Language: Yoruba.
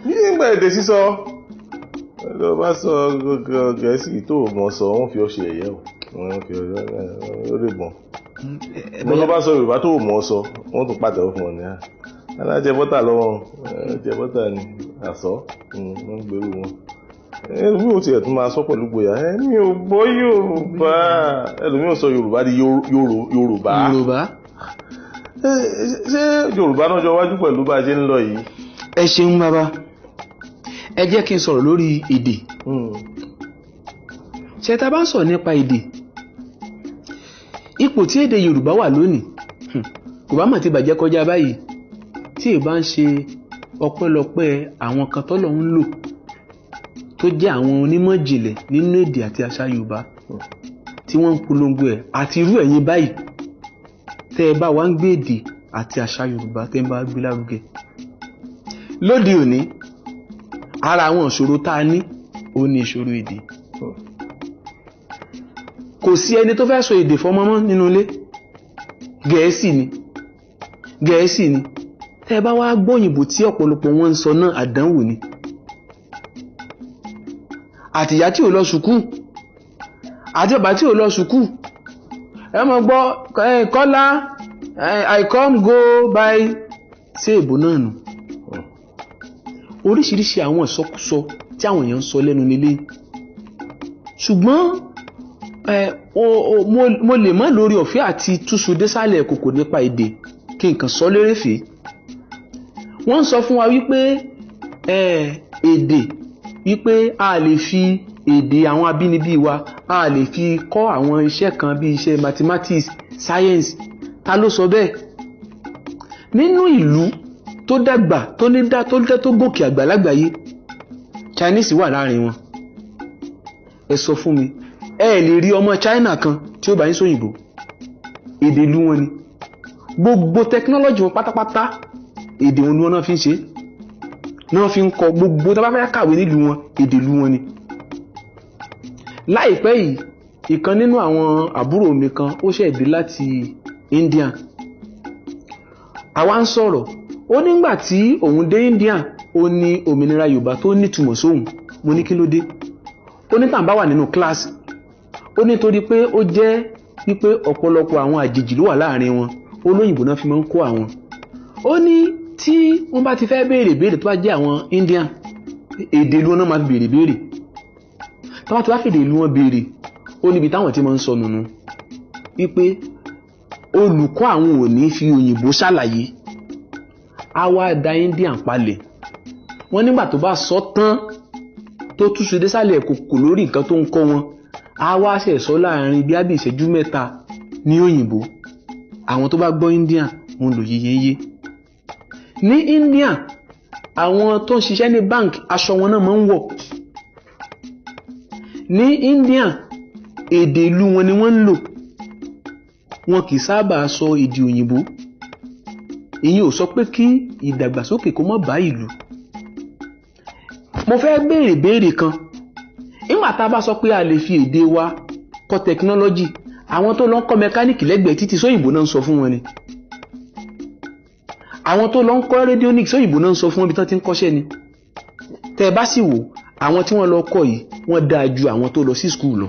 Nígbà èdè sísọ, ló bá sọ Gẹ̀ẹ́sì tó mọ̀ sọ, wọ́n fi ọ́ ṣe ẹ̀yẹ o, wọ́n fi ọ́ ó lè mọ̀. Mo lọ bá sọ Yorùbá tó mọ̀ sọ, wọ́n tún pàtẹ́wọ́ fún ọ ní à. Alájẹ bọ́tà lọ́wọ́, jẹ bọ́tà ni àsọ, wọ́n ń gbèrú wọn. Ẹlòmíì ò tiẹ̀ tún máa sọ pẹ̀lú gboyà, ẹ̀mí ò gbọ́ Yorùbá. Ẹlòmíì ò sọ Yorùbá di Yorùbá. Yorùbá. Ṣé Yorùbá náà jọ wájú pẹ̀lú bá a ṣe ń lọ yìí? Ẹ ṣeun bàbá, ẹ jẹ́ kí n sọ̀rọ̀ lórí èdè. Ṣé tá a bá ń sọ̀rọ̀ nípa èdè, ipò tí èdè Yorùbá wà lónìí kò bá mà ti bàjẹ́ kọjá báyìí tí ì bá ń ṣe ọpẹ́lọpẹ́ àwọn kan tọ́lọ̀ ń lò tó jẹ́ àwọn onímọ̀ ìjìnlẹ̀ nínú èdè àti àṣà Yorùbá tí wọ́n ń polongo ẹ̀, àti irú ẹ̀yin báyìí tẹ́ ẹ bá wa ń gbé èdè àti àṣà Yorùbá, tẹ́ ẹ bá gbé lárugẹ. Lóde òní, ara àwọn ìṣòro tá a ní ó ní ìṣòro èdè. Kò sí ẹni tó fẹ́ sọ èdè fọmọ mọ́ nínú ilé, Gẹ̀ẹ́sì ni, Gẹ̀ẹ́sì ni. Tẹ́ ẹ bá wá gbóyìnbó tí ọ̀pọ̀lọpọ̀ wọn ń sọ náà, àdánwò ni. Àtìyá tí ò lọ sùkúù àti bàbá tí ò lọ sùkúù, ẹ mọ̀ gbọ́, Kọ́lá, I come go by, ṣé èbó náà nù? Oríṣiríṣi àwọn ìsọkúsọ tí àwọn èèyàn ń sọ lẹ́nu nílé. Ṣùgbọ́n mo lè má lórí ọ̀fẹ́ àti túṣu désàlẹ̀ kòkò nípa èdè, kí nǹkan sọ lérèfé. Wọ́n ń sọ fún wa wípé èdè, wípé a lè fi èdè àwọn abínibí wa, a lè fi kọ́ àwọn iṣẹ́ kan bí iṣẹ́ mathematics, science. Ta ló sọ bẹ́ẹ̀? Nínú ìlú tó dàgbà, tó ní dá tó dá tó gòkè àgbà lágbàáyé, Chinese wà láàrin wọn. Ẹ sọ fún mi, ẹ lè rí ọmọ China kan tí ó bá yín sóyìnbó? Èdè ìlú wọn ni. Gbogbo technology wọn pátápátá, èdè wọn ni wọn náà fi ń ṣe, náà fi ń kọ. Gbogbo tó bá fẹ́ kàwé nílùú wọn, èdè ìlú wọn ni. Láìpẹ́ yìí, ìkan nínú àwọn àbúrò mi kan ó ṣẹ̀ dé láti India. Àwa ń sọ̀rọ̀, ó nígbà tí òun dé India, ó ní òmìnira Yorùbá tó nítumọ̀ sóhun. Mo ní kí ló dé? Ó ní tàn bá wà nínú kíláàsì, ó ní torí pé ó jẹ́ wípé ọ̀pọ̀lọpọ̀ àwọn àjèjì ló wà láàrin wọn, ó lóyìnbó náà fi máa ń kó àwọn. Ó ní tí wọ́n bá ti fẹ́ béèrè béèrè, tó bá jẹ́ àwọn Indian, èdè ìlú wọn náà máa fi béèrè béèrè. Tó bá ti wá fèdè ìlú wọn béèrè, ó níbi táwọn ti máa ń sọ nùnú wípé olùkọ́ àwọn ò ní fi òyìnbó ṣàlàyé, á wá da Indian palẹ̀. Wọ́n nígbà tó bá sọ tán, tó túṣu désàlẹ̀ kòkò lórí nǹkan tó ń kọ́ wọn, á wá ṣẹ̀ sọ láàrin bí ábí ìṣẹ́jú 3 ní òyìnbó. Àwọn tó bá gbọ́ Indian, wọn lò yeye yé. Ní India, àwọn tó ń ṣiṣẹ́ ní bank, aṣọ wọn náà máa ń wọ̀. Ní India, èdè ìlú wọn ni wọ́n ń lò, wọn kì í sábà sọ èdè òyìnbó. Ìyẹn ò sọ pé kí ìdàgbàsókè kó má bá ìlú. Mo fẹ́ béèrè béèrè kan. Nígbà tá a bá sọ pé a lè fi èdè wa kọ́ tẹkinọ́lọ́jì, àwọn tó lọ ń kọ́ mẹkáníìkì lẹ́gbẹ̀ẹ́ títì, sóyìnbó náà ń sọ fún wọn ni? Àwọn tó lọ ń kọ́ radionics, sóyìnbó náà ń sọ fún wọn ibi tán ti ń kọ́ṣẹ́ ni? Tẹ́ ẹ bá sì wò, àwọn tí wọ́n lọ kọ́ yìí, wọ́n dáa ju àwọn tó lọ sí school lọ.